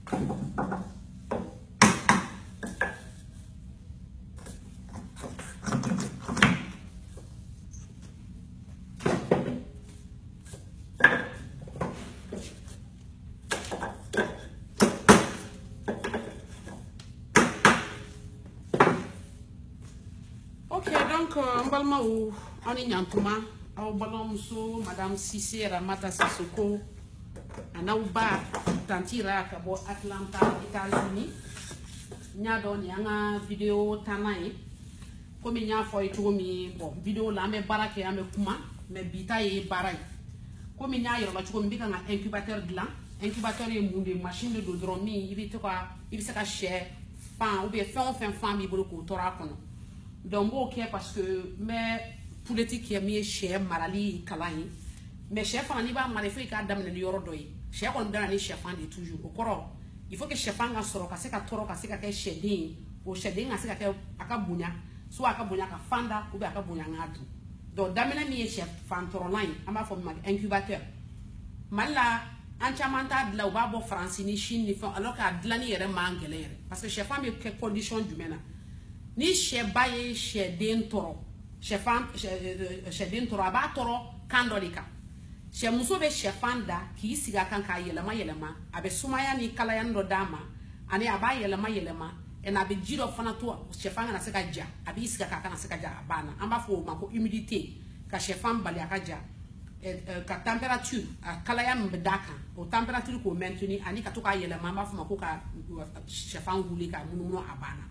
Ok, donc n balimaw, aw ni ɲantuma, aw balimamuso Madame Cissé Ramata Sissoko a n'aw ba tanti Ra ka bɔ Atlanta, États-Unis. N y'a dɔn nin y'an ka vidéo tannan ye. Komi n y'a fɔ aw ye cogo min, bon, vidéo la an bɛ baara kɛ, an bɛ kuma, mais bi ta ye baara ye. Komi n y'a yira la cogo min, n bɛ ka n ka incubateur dilan. Incubateur ye mun de ye? Machine de don dɔrɔn min i bɛ to ka i bɛ se ka sɛ fan ou bien fɛn o fɛn fan b'i bolo k'o tɔrɔ a kɔnɔ. Donc n b'o kɛ parce que n bɛ poulet kɛ min ye sɛ marali kalan ye. Mais sɛ fana n'i b'a mara, il faut i k'a daminɛ ni yɔrɔ dɔ ye. Sɛ kɔni daminɛ ni sɛfan de ye toujours. O kɔrɔ, il faut que sɛfan ka sɔrɔ ka se ka tɔrɔ ka se ka kɛ sɛden ye. O sɛden ka se ka kɛ a ka bonya, soit a ka bonya ka fan da ou bien a ka bonya n k'a dun. Donc daminɛ min ye sɛfan tɔrɔlan ye, an b'a fɔ min ma incubateur. Mali la, an caman t'a dilan, u b'a bɔ Faransi ni Chine ni fɛn, alors k'a dilanni yɛrɛ man gɛlɛn yɛrɛ. Parce que sɛfan bɛ kɛ condition jumɛn na? Ni sɛba ye sɛden tɔrɔ, sɛfan sɛden tɔrɔ, a b'a tɔrɔ kan dɔ de kan. Sɛmuso bɛ sɛfan da k'i sigi a kan k'a yɛlɛma yɛlɛma, a bɛ sumaya ni kalayani dɔ d'a ma, ani a b'a yɛlɛma yɛlɛma, ɛnna a bɛ ji dɔ fana to sɛfan kana se ka ja, a b'i sigi a kan a kana se ka ja, a banna. An b'a fɔ o ma ko humidité, ka sɛfan bali a ka ja, ka température a kalaya min bɛ d'a kan, o température k'o maintenir, ani ka to k'a yɛlɛma, an b'a fɔ o ma ko ka sɛfan wuli ka munumunu, a banna.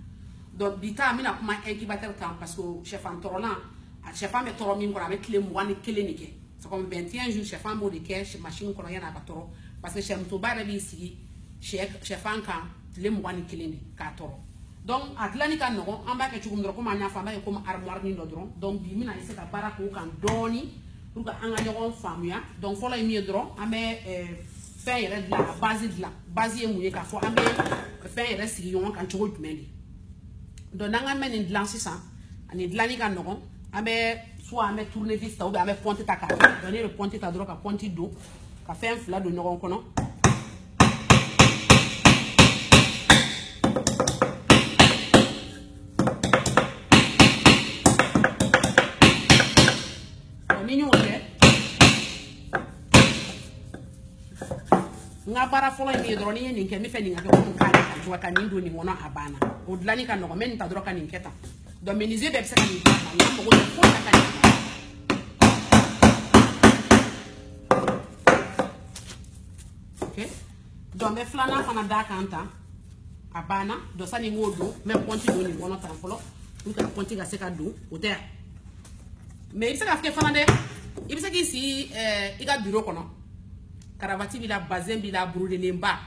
Donc bi ta, an bɛna kuma incubateur kan parce que sɛfan tɔrɔlan, a sɛfan bɛ tɔrɔ min kɔrɔ, a bɛ tile 21 de kɛ. C'est comme 21 jours sɛfan b'o de kɛ machine kɔnɔ yan'a ka tɔrɔ, parce que sɛmusoba yɛrɛ b'i sigi sɛfan kan tile 21 de k'a tɔrɔ. Donc a dilanni ka nɔgɔn, an b'a kɛ cogo min dɔrɔn, komi an y'a fɔ, an b'a kɛ komi armoire ni dɔ dɔrɔn. Donc bi n bɛna essayer ka baara k'o kan dɔɔni pour que an ka ɲɔgɔn faamuya. Donc fɔlɔ ye min ye dɔrɔn, an bɛ fɛn yɛrɛ dilan, a base dilan. Base ye mun ye? K'a fɔ an bɛ fɛn yɛrɛ sigi ɲɔgɔn kan cogo jumɛn de. Donc n'an ka mɛn nin dilan sisan, ani dilanni ka nɔgɔn, an bɛ soit an bɛ tournevis ta ou bien an bɛ pointe ta k'a kɛ. Donc ne bɛ pointe ta dɔrɔn ka pointe don, ka fɛn fila don ɲɔgɔn kɔnɔ. Donc ni n y'o kɛ, n ka baara fɔlɔ ye min ye dɔrɔn, ni n ye nin kɛ, n bɛ fɛ nin ka kɛ komi k'a ka cogoya ka nin don nin kɔnɔ, a banna. O dilanni ka nɔgɔn, n bɛ nin ta dɔrɔn ka nin kɛ tan. Donc menuisier bɛɛ bɛ se ka nin dilan, nka mago tɛ foyi la ka nin dilan. Ok, donc n bɛ filanan fana d'a kan tan, a banna. Donc sani n k'o don, n bɛ pɔnti don nin kɔnɔ tan fɔlɔ pour que pɔnti ka se ka don, o tɛ yan. Mais i bɛ se ka kɛ fana dɛ, i bɛ se k'i sigi i ka bureau kɔnɔ, karavati b'i la, bazin b'i la, burudenenba,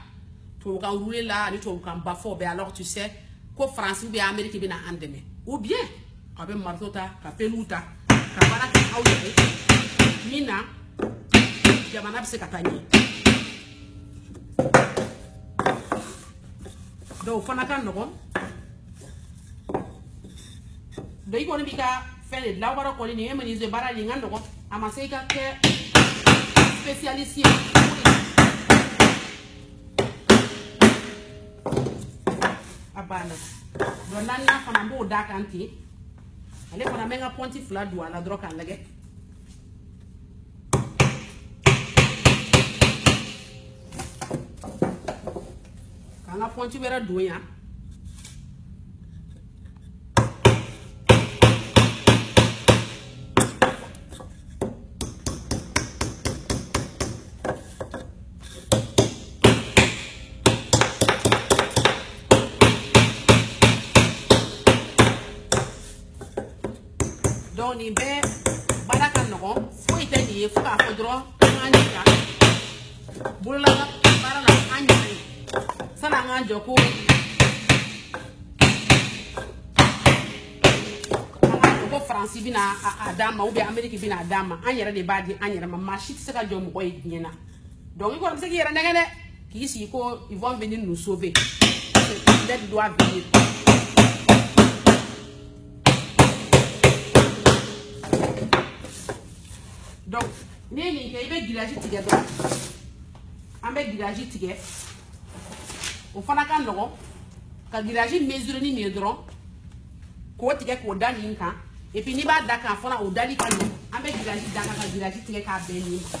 tubabukan roulé la ani tubabukan ba fɔ bɛɛ. Alors tu sais ko Faransi ou bien Amérique bɛna an dɛmɛ, ou bien a bɛ marteau ta ka peliw ta ka baara kɛ aw yɛrɛ min na, jamana bɛ se ka taa ɲɛ. Donc o fana ka nɔgɔn. Donc i kɔni b'i ka fɛn de dilan, aw b'a dɔn kɔni nin ye menuisier baara nin ka nɔgɔn, a ma se i ka kɛ spécialiste ye. A banna. Donc naaninan fana n b'o d'a kan ten, ale fana n bɛ n ka pɔnti fila don a la dɔrɔn k'a lajɛ. K'an ka pɔnti wɛrɛ don yan. Donc nin bɛɛ baara ka nɔgɔn, foyi tɛ nin ye fo k'a fɔ dɔrɔn an k'an jija bolola baara la, an yɛrɛ ye sani an k'an jɔ ko ko Faransi bɛna a d'an ma ou bien Amérique bɛna a d'an ma, an yɛrɛ de b'a di an yɛrɛ ma. Maa si tɛ se ka jɔ mɔgɔ ye diɲɛ na. Donc i kɔni bɛ se k'i yɛrɛ nɛgɛ dɛ, k'i sigi ko ils vont venir nous sauver, l'aide doit venir. Donc n'i ye nin kɛ, i bɛ grillage tigɛ dɔrɔn. An bɛ grillage tigɛ. O fana ka nɔgɔn ka grillage mesurer ni nin ye dɔrɔn k'o tigɛ k'o da nin kan. Et puis n'i b'a da kan fana, o dali ka nɔgɔn. An bɛ grillage da kan ka grillage tigɛ k'a bɛn nin ma.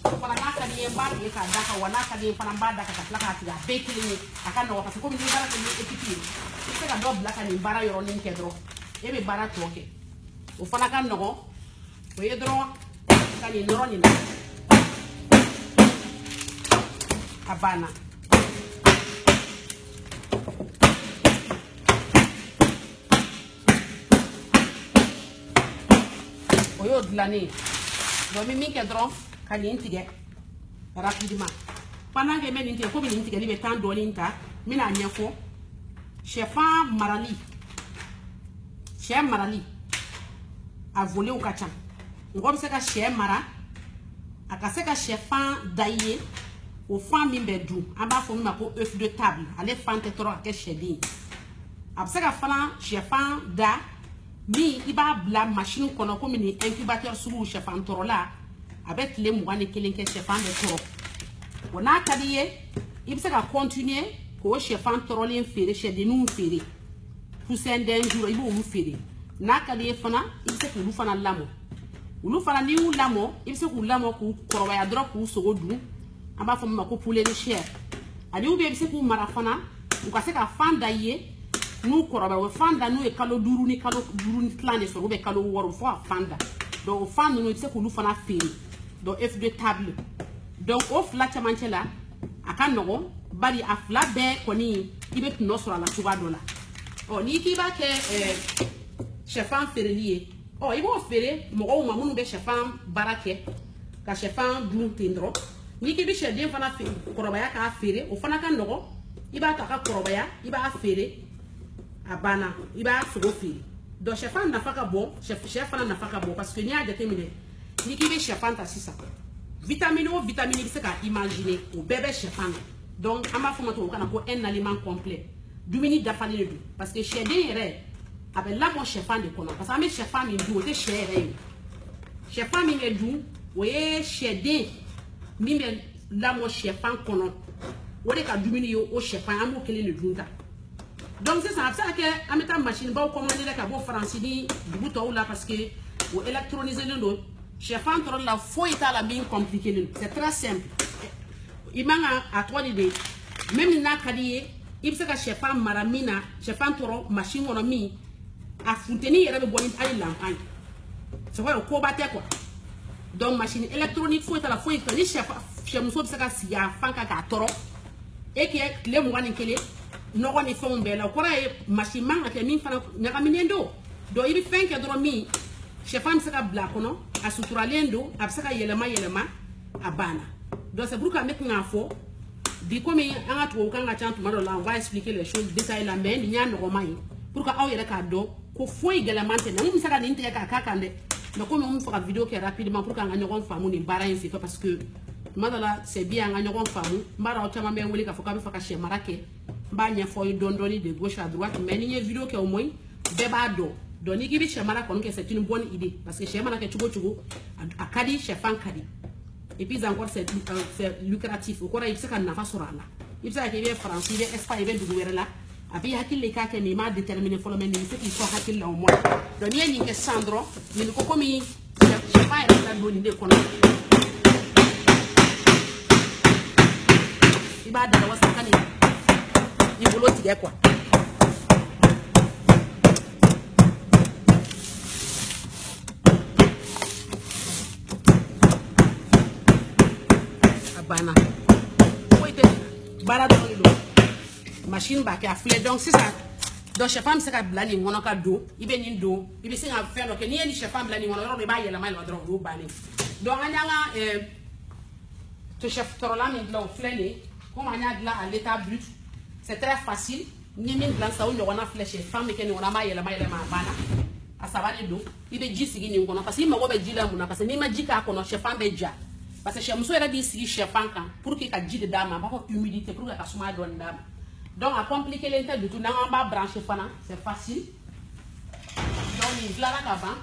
O fana n'a ka di n ye, n b'a tigɛ k'a da kan, wa n'a ka di n ye fana, n b'a da kan ka tila k'a tigɛ. A bɛɛ ye kelen ye, a ka nɔgɔn parce que komi ni baara kɛ ni équipe ye, i bɛ se ka dɔ bila ka nin baara yɔrɔnin kɛ dɔrɔn, e bɛ baara tɔ kɛ. O fana ka nɔgɔn, o ye dɔrɔn ka nin nɔrɔ nin na, a banna. O y'o dilannen ye. Donc n bɛ min kɛ dɔrɔn, ka nin tigɛ rapidement. Pendant que n bɛ nin tigɛ, komi nin tigɛli bɛ temps dɔɔnin ta, n bɛna ɲɛfɔ sɛfan marali. Sɛ marali a volew ka ca. Mɔgɔ bɛ se ka sɛ mara, a ka se ka sɛfan da i ye, o fan min bɛ dun, an b'a fɔ min ma ko œuf de table. Ale fan tɛ tɔrɔ ka kɛ sɛden ye. A bɛ se ka fana sɛfan da min i b'a bila machine kɔnɔ, komi nin incubateur sugu sɛfan tɔrɔla, a bɛ tile 21 kɛ, sɛfan bɛ tɔrɔ. O n'a ka di i ye, i bɛ se ka continuer k'o sɛfan tɔrɔlen feere, sɛdenninw feere, poussin d'un jour, i b'olu feere. N'a ka di i ye fana, i bɛ se k'olu fana lamɔ. Olu fana, n'i y'u lamɔ, i bɛ se k'u lamɔ k'u kɔrɔbaya dɔrɔn k'u sogo dun, an b'a fɔ min ma ko poulet de chair. Ani ou bien i bɛ se k'u mara fana, u ka se ka fan da i ye. N'u kɔrɔbaya, u bɛ fan da n'u ye kalo 5 ni kalo 5 ni tilan de sɔrɔ, ou bien kalo 6, fo ka fan da. Donc o fan ninnu, i bɛ se k'olu fana feere, donc œuf de table. Donc o fila cɛmancɛ la, a ka nɔgɔn, bari a fila bɛɛ kɔni, i bɛ tɔnɔ sɔrɔ a la cogoya dɔ la. Ɔ n'i k'i b'a kɛ sɛfan feereli ye, ɔ i b'o feere mɔgɔw ma minnu bɛ sɛfan baara kɛ, ka sɛfan dun ten dɔrɔn. N'i k'i bɛ sɛden fana kɔrɔbaya k'a feere, o fana ka nɔgɔn. I b'a to a ka kɔrɔbaya, i b'a feere, a banna, i b'a sogo feere. Donc sɛfan nafa ka bon, sɛ fana nafa ka bon, parce que n'i y'a jateminɛ, n'i k'i bɛ sɛfan ta sisan, vitamine o vitamine i bɛ se k'a imaginer, o bɛɛ bɛ sɛfan na. Donc an b'a fɔ o ma tubabukan na ko un aliment complet, dumuni dafalen de don. Parce que sɛden yɛrɛ, a bɛ lamɔ sɛfan de kɔnɔ, parce que an bɛ sɛfan min dun, o tɛ sɛ yɛrɛ ye. Sɛfan min bɛ dun, o ye sɛden min bɛ lamɔ sɛfan kɔnɔ, o de ka dumuni ye o sɛfan, an b'o kelen de dun ta. Donc sisan, a bɛ se ka kɛ an bɛ taa machine baw commander dɛ ka bɔ Faransi ni dugu tɔw la, parce que o électronisé don. Sɛfan tɔrɔli la, foyi t'a la min compliqué don, c'est très simple. I man ka a tɔgɔ de, même n'a ka di i ye, i bɛ se ka sɛfan mara min na, sɛfan tɔrɔ machine kɔnɔ min a funteni yɛrɛ bɛ bɔ ni hali lanpan ye, c'est vrai, o koba tɛ quoi. Donc machine électronique foyi t'a la, foyi t'a la. Ni sɛmuso bɛ se ka sigi a fan kan k'a tɔrɔ e kɛ tile 21, nɔgɔ ni fɛnw bɛɛ la, o kɔrɔ ye machine man ka kɛ min fana ɲagaminen don. Donc i bɛ fɛn kɛ dɔrɔn min sɛfan bɛ se ka bila a kɔnɔ, a suturalen don, a bɛ se ka yɛlɛma yɛlɛma, a banna. Donc c'est pourquoi an bɛ kun k'a fɔ bi, komi an ka tubabukan ka ca tuma dɔ la, on va expliquer les choses détaillées la, mais nin y'a nɔgɔman ye pour que aw yɛrɛ k'a dɔn ko foyi gɛlɛman tɛ. Mais mun bɛ se ka nin tigɛ k'a k'a kan dɛ, mais komi an bɛ fɛ ka vidéo kɛ rapidement pour que an ka ɲɔgɔn faamu nin baara in senfɛ, parce que tuma dɔ la c'est bien an ka ɲɔgɔn faamu. N b'a dɔn aw caman bɛ n wele k'a fɔ k'a bɛ fɛ ka sɛ mara kɛ, n b'a ɲɛfɔ aw ye dɔɔni dɔɔni de gauche à droite, mais ni n ye vidéo kɛ, au moins bɛɛ b'a dɔn. Donc n'i k'i bɛ sɛ mara kɔni kɛ, c'est une bonne idée, parce que sɛ mana kɛ cogo o cogo, a ka di, sɛfan ka di, et puis encore c'est lucratif. O kɔrɔ ye i bɛ se ka nafa sɔrɔ a la. I bɛ se ka kɛ i bɛ Faransi, i bɛ Espagne, i bɛ dugu wɛrɛ la, a b'i hakili la i k'a kɛ, mais i m'a déterminer fɔlɔ, mais nin bɛ se k'i sɔn hakili la au moins. Donc n'i ye nin kɛ sisan dɔrɔn, nin ko komi sɛfan yɛrɛ bɛ don nin de kɔnɔ, i b'a dada walasa ka nin i bolo tigɛ quoi. A banna, foyi tɛ baara dɔrɔn de don, machine b'a kɛ a filɛ. Donc sisan, donc sɛfan bɛ se ka bila nin kɔnɔ ka don, i bɛ nin don, i bɛ se ka fɛn dɔ kɛ. N'i ye nin sɛfan bila nin kɔnɔ, yɔrɔ dɔ i b'a yɛlɛma yɛlɛma dɔrɔn, o y'o bannen. Donc an y'an ka sɛf tɔrɔla min dilan, o filɛ nin ye. Komi an y'a dilan à l'état brut, c'est très facile. N ye min dilan sisan, o ɲɔgɔnna filɛ, sɛfan bɛ kɛ nin kɔnɔ, an b'a yɛlɛma yɛlɛma, a banna. A saba de don. I bɛ ji sigi nin kɔnɔ, parce que i mago bɛ ji la mun na? Parce que n'i ma ji k'a kɔnɔ, sɛfan bɛ ja. Parce que sɛmuso yɛrɛ b'i sigi sɛfan kan pour que ka ji de d'a ma, a b'a fɔ humidité, pour que ka sumaya dɔɔni d'a ma. Donc a compliqué len tɛ du tout. N'an k'an b'a brancher fana, c'est facile. Donc nin dilanna ka ban.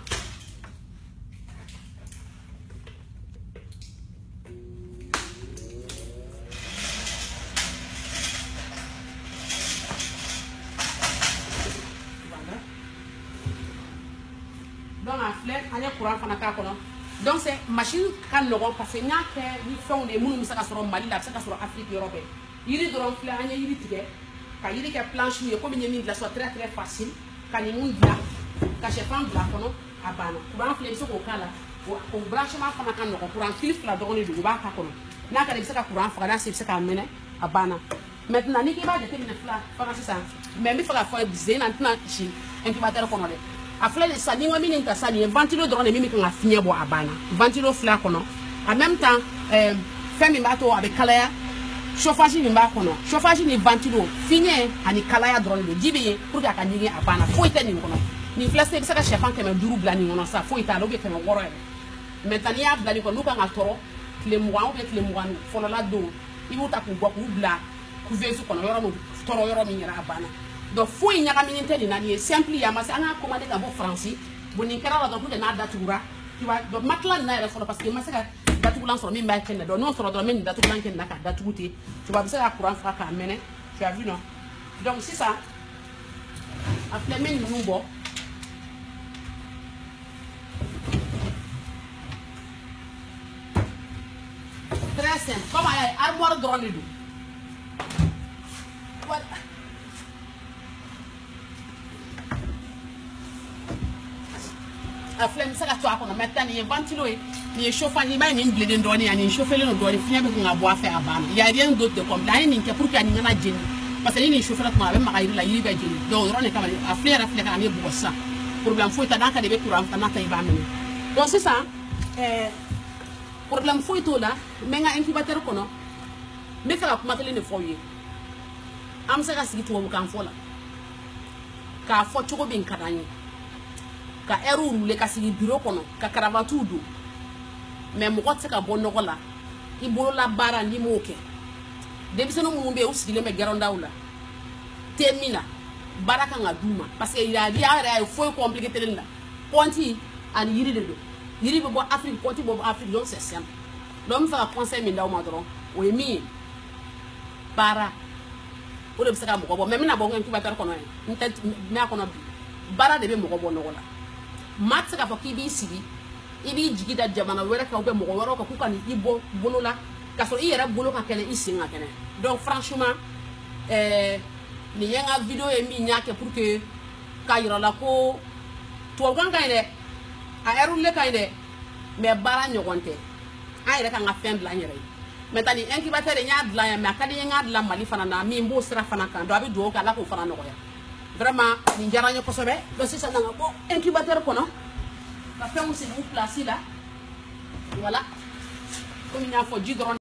An ye courant fana k'a kɔnɔ. Donc c'est machine ka nɔgɔn parce que n y'a kɛ ni fɛnw de ye minnu bɛ se ka sɔrɔ Mali la, a bɛ se ka sɔrɔ Afrique yɔrɔ bɛɛ. Yiri dɔrɔn filɛ, an ye yiri tigɛ ka yiri kɛ planche ye, komi n ye min dilan sisan, très très facile, ka nin mun dilan ka sɛfan bila a kɔnɔ, a banna. Courant filɛ, i bɛ se k'o k'a la, o branchement fana ka nɔgɔn. Courant fil fila dɔrɔn de don, o b'a k'a kɔnɔ. N'a ka di i bɛ se ka courant faga, n'a se i bɛ se k'a mɛnɛ, a banna. Maintenant ni k'i b'a jateminɛ fila fana sisan, mais n bɛ fɛ k'a fɔ zen na, n tɛna si incubateur kɔnɔ dɛ. A filɛ nin sisan, ni n ko min ta sisan, nin ye ventilo dɔrɔn de min bɛ kan ka fiɲɛ bɔ, a banna. Ventilo filɛ a kɔnɔ. En même temps, fɛn min b'a to a bɛ kalaya, chauffage min b'a kɔnɔ, chauffage ni ventilo, fiɲɛ ani kalaya dɔrɔn de don. Ji bɛ yen pour que a ka ɲigin, a banna. Foyi tɛ nin kɔnɔ. Nin filɛ sisan, i bɛ se ka sɛfan 500 bila nin kɔnɔ sisan, foyi t'a la, ou bien 600 yɛrɛ. Maintenant n'i y'a bila nin kɔnɔ, n'u kan ka tɔrɔ tile 20 ou bien tile 20 fɔlɔla don, i b'u ta k'u bɔ k'u bila couveuse kɔnɔ, yɔrɔ min tɔrɔ yɔrɔ min yɛrɛ, a banna. Donc foyi ɲagaminen tɛ nin na, nin ye simple ye, a ma se an k'a commandé ka bɔ Faransi. Bon, nin kɛra la dɔrɔn pour que n'a datugura, tu vois. Donc ma tila nin na yɛrɛ fɔlɔ parce que n ma se ka datugulan sɔrɔ min b'a kɛ nin na. Donc n'o sɔrɔ dɔrɔn, n bɛ nin datugulan kɛ nin na k'a datugu ten, tu vois. A bɛ se ka courant faga k'a mɛnɛ, tu as vu non? Donc sisan a filɛ, n bɛ ninnu bɔ. Très simple, comme a y'a ye, armoire dɔrɔn de don. Voilà. A filɛ, n bɛ se ka to a kɔnɔ. Maintenant nin ye ventilo ye, nin ye chauffage, i b'a ye nin bilennen dɔɔnin ani nin chauffelen don dɔɔnin, fiɲɛ bɛ kun ka bɔ a fɛ, a banna. Il y a rien d'autre de complet. An ye nin kɛ pour que a nin kana jeni, parce que ni nin chauffera tuma, a bɛ maga yiri la, yiri bɛ jeni. Donc o yɔrɔ de kama a filɛ yɛrɛ filɛ ka na ne bugɔ sisan. Problème foyi t'a, n'a ka di i bɛ courant ta, n'a ta i b'a minɛ. Donc sisan problème foyi t'o la. N bɛ n ka incubateur kɔnɔ, n bɛ fɛ ka kuma kelen de fɔ aw ye. An bɛ se ka sigi tubabukan fɔ la k'a fɔ cogo min ka d'an ye, ka ɛriw roulé, ka sigi bureau kɔnɔ, ka karavatiw don, mais mɔgɔ tɛ se ka bɔ nɔgɔ la i bolola baara n'i m'o kɛ. Denmisɛnnin minnu bɛ yen, u sigilen bɛ gɛrɛndaw la, te min na, baara kan ka d'u ma, parce que y'a yɛrɛ ye foyi compliqué tɛ nin la. Pɔnti ani yiri de don, yiri bɛ bɔ Afrique, pɔnti bɛ bɔ Afrique, donc c'est simple. Donc n bɛ fɛ ka conseil min d'aw ma dɔrɔn, o ye min ye, baara o de bɛ se ka mɔgɔ bɔ. Mais n bɛna bɔ n ka incubateur kɔnɔ yen, n tɛ mɛn a kɔnɔ bi. Baara de bɛ mɔgɔ bɔ nɔgɔ la. Maa tɛ se k'a fɔ k'i b'i sigi, i b'i jigi da jamana wɛrɛ kan ou bien mɔgɔ wɛrɛw kan k'u ka n'i bɔ bolo la, k'a sɔrɔ i yɛrɛ bolo ka kɛnɛ, i sen ka kɛnɛ. Donc franchement, nin ye n ka vidéo ye min y'a kɛ pour que k'a yira la ko tubabukan ka ɲi dɛ, a ɛrule ka ɲi dɛ, mais baara ɲɔgɔn tɛ. An yɛrɛ kan ka fɛn bila an yɛrɛ ye. Maintenant nin incubateur n y'a dilan yan, mais a ka di n ye n k'a dilan Mali fana na, min b'o sira fana kan. Donc a bɛ dugawu kɛ, Ala k'o fana nɔgɔya. Vraiment nin diyara n ye kosɛbɛ. Donc sisan na ka bɔ incubateur kɔnɔ ka fɛnw sigi u place la. Voilà, komi n y'a fɔ, ji dɔrɔn.